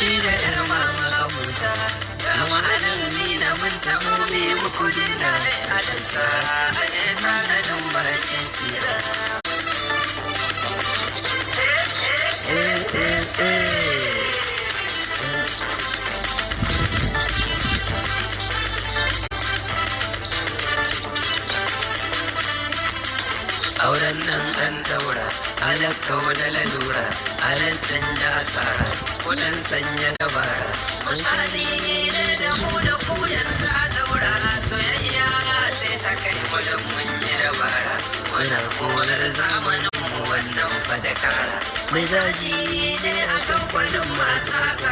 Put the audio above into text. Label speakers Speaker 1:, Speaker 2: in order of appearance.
Speaker 1: Shi da yar mama abuta. Ga ma'anin mina mun taɓo mi muku dina. Alasa aje tanadin bakin tsira. Eh, eh, eh. Auren nan an daura, halakka wani lalura, halin canja asara, kudin sanya dabara. Misali ne da mu da ku yanzu a daura, soyayya ce ta kai mu da mun yi dabara. Muna gonar zamanin mu wannan fadakara. Mai zagi ne a kan kwadin masu.